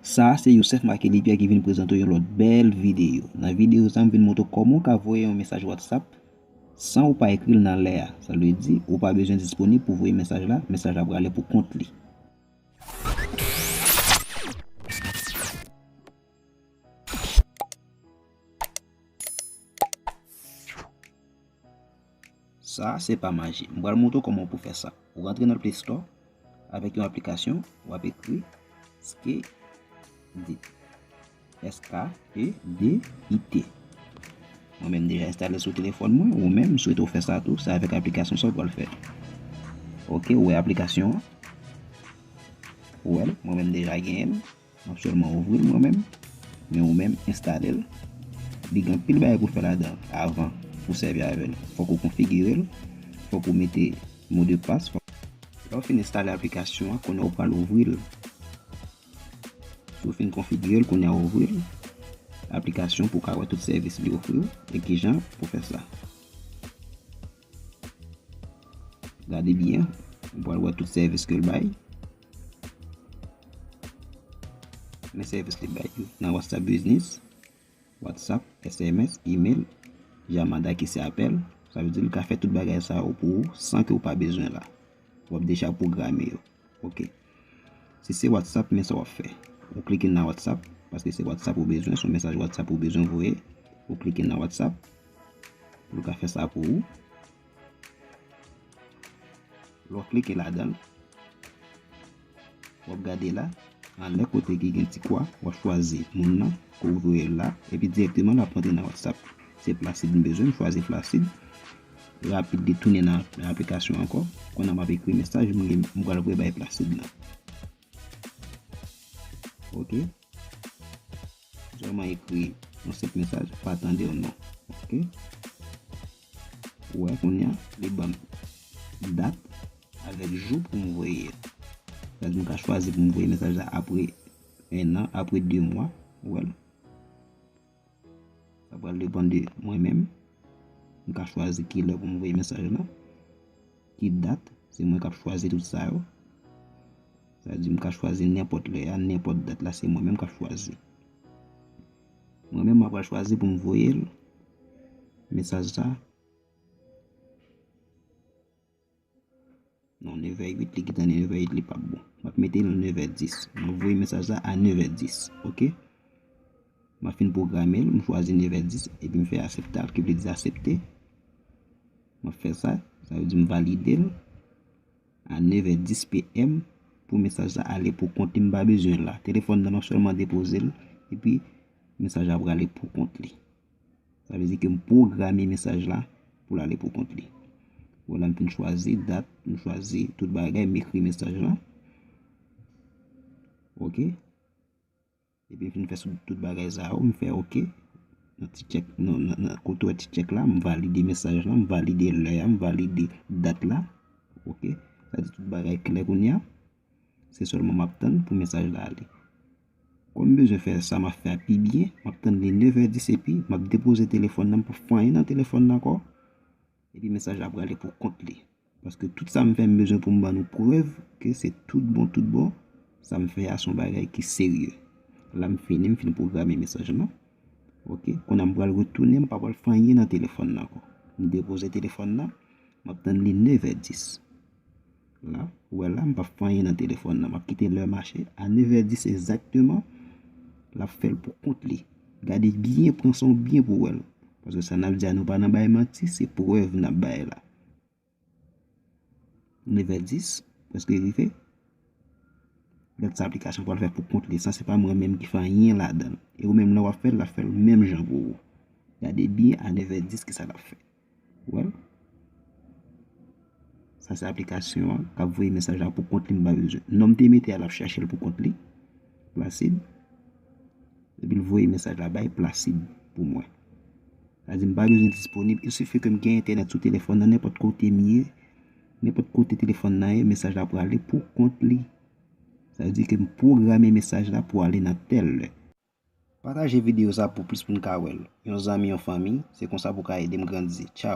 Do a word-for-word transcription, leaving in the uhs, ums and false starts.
Sa a se Youssef Marquely Pierre ki vin prezante w yon lòt bèl videyo. Nan videyo sa a, m vin montre w kòman w ka voye yon mesaj WhatsApp san ou pa ekri l nan lè a. Sa vle di, ou pa bezwen disponib pou voye mesaj la, mesaj la prale pou kont li. Sa se pa maji. M pral montre w kòman pou fè sa. Ou rantre nan Play Store avèk yon aplikasyon, w ap ekri Skedit. S K E D I T. Mwen menm deja enstale sou telefòn mwen, ou menm, m swete w fè sa tou, se avèk aplikasyon sa w pral fè. Ok, ou wè aplikasyon an? Ou wè l? Mwen menm deja genyen l. M ap sèlman ouvri l mwen menm, men ou menm enstale l. Li gen anpil bagay pou fè ladan avan pou sèvi avè l. Fòk ou konfigire l, fòk ou mete modpas. Lè w fin enstale aplikasyon an, kounye a ou pral ouvri l. Si w fin konfigire l, kounye a ouvri l, aplikasyon pou w ka wè tout sèvis li ofri w e kijan pou fè sa. Gade byen, ou pral wè tout sèvis ke l bay. Men sèvis li bay yo nan WhatsApp Business, WhatsApp, S M S, email, Jamada ki se apèl. Sa vle di l ka fè tout bagay sa yo pou ou san ke w pa bezwen la. W ap deja pwograme yo. Ok. Si se WhatsApp, men sa w ap fè. Ou klike nan WhatsApp, paske se WhatsApp ou bezwen, se yon mesaj WhatsApp ou bezwen voye. Ou klike nan WhatsApp, pou l ka fè sa pou ou. Lè w klike ladan l, w ap gade la, anlè kote ki gen ti kwa, w ap chwazi moun nan, ke w voye l la, epi dirèkteman l ap rantre nan WhatsApp. Se Placide m bezwen, m chwazi Placide. Rapid li tounen nan aplikasyon ankò. Kounye a m ap ekri mesaj m gen, m pral voye bay Placide la. Ok. Sèlman ekri yon senp mesaj, pa tande w non. Ok. Ou wè kounye a, li ban m dat avèk jou pou m voye l. Sa di m ka chwazi pou m voye mesaj la apre en an, apre de mwa. Ou wè l? Sa pral depann de mwen menm. M ka chwazi ki lè pou m voye mesaj la. Ki dat, se mwen k ap chwazi tout sa yo. Sa vle di m ka chwazi nenpòt lè a, nenpòt dat la, se mwen menm k ap chwazi. Mwen menm, m ap pral chwazi pou m voye l, mesaj sa. Non, nevè uit, li gentan nevè uit, li p ap bon. M ap mete l nevè dis. M ap voye mesaj la a nevè dis, ok? M ap fin pwograme l, m chwazi nevè dis, epi m fè aksepte, ki vle di aksepte. M ap fè sa, sa vle di m valide l a nevè dis P M pou mesaj la ale pou kont li, m pa bezwen l la. Telefòn nan m ap sèlman depoze l, epi mesaj la prale pou kont li. Sa vle di ke m pwograme mesaj la pou l ale pou kont li. Vwala, m fin chwazi dat, m chwazi tout bagay, m ekri mesaj la. Ok. Epi m fin fè sou tout bagay sa yo, m fè ok. Nan ti tchèk, nan, nan, nan kote w wè ti tchèk la, m valide mesaj la, m valide lè a, m valide dat la. Ok. Sa di tout bagay klè kounye a. Se sèlman m ap tann pou mesaj la ale. Kòm m bezwen fè sa m ap fè a pi byen, m ap tann li nevè dis epi m ap depoze telefòn nan, m p ap fè anyen nan telefòn nan ankò. Epi mesaj la prale pou kont li. Paske tout sa m fè, m bezwen pou m ban nou prèv ke se tout bon, tout bon. Sa m fè a se yon bagay ki serye. La m fini, m fin pwograme mesaj lan. Ok, kounye a m pral retounen, m pa pral fè anyen nan telefòn nan ankò. M depoze telefòn nan, m ap tann li nevè dis. La, ou wè la, m p ap fè anyen nan telefòn nan. M ap kite lè mache. A nevè dis egzakteman, l ap fè l pou kont li. Gade byen, pran san w byen pou w wè l. Paske sa n ap di a, nou pa nan bay manti, se prèv n ap bay la. Nevè dis, prèske rive. Dat sa aplikasyon pral fè pou kont li. Sa se pa mwen menm ki fè anyen ladan l. E ou menm lè w ap fè l, l ap fè l menm jan pou ou. Gade byen a nevè dis kisa l ap fè. Ou wè l? Sa se aplikasyon an k ap voye mesaj la pou kont li, m pa bezwen. Non m te mete a, l ap chèche l pou kont li. Placide. Epi l voye mesaj la bay Placide pou mwen. Sa di m pa bezwen disponib. Il suffit ke m gen entènèt sou telefòn nan, nenpòt kote m ye, nenpòt kote telefòn nan ye, mesaj la prale pou kont li. Sa vle di ke m pwograme mesaj la pou ale nan tèl lè. Pataje videyo sa pou plis moun ka wè l. Yon zanmi, yon fanmi, se konsa pou w ka ede m grandi. Tchaw.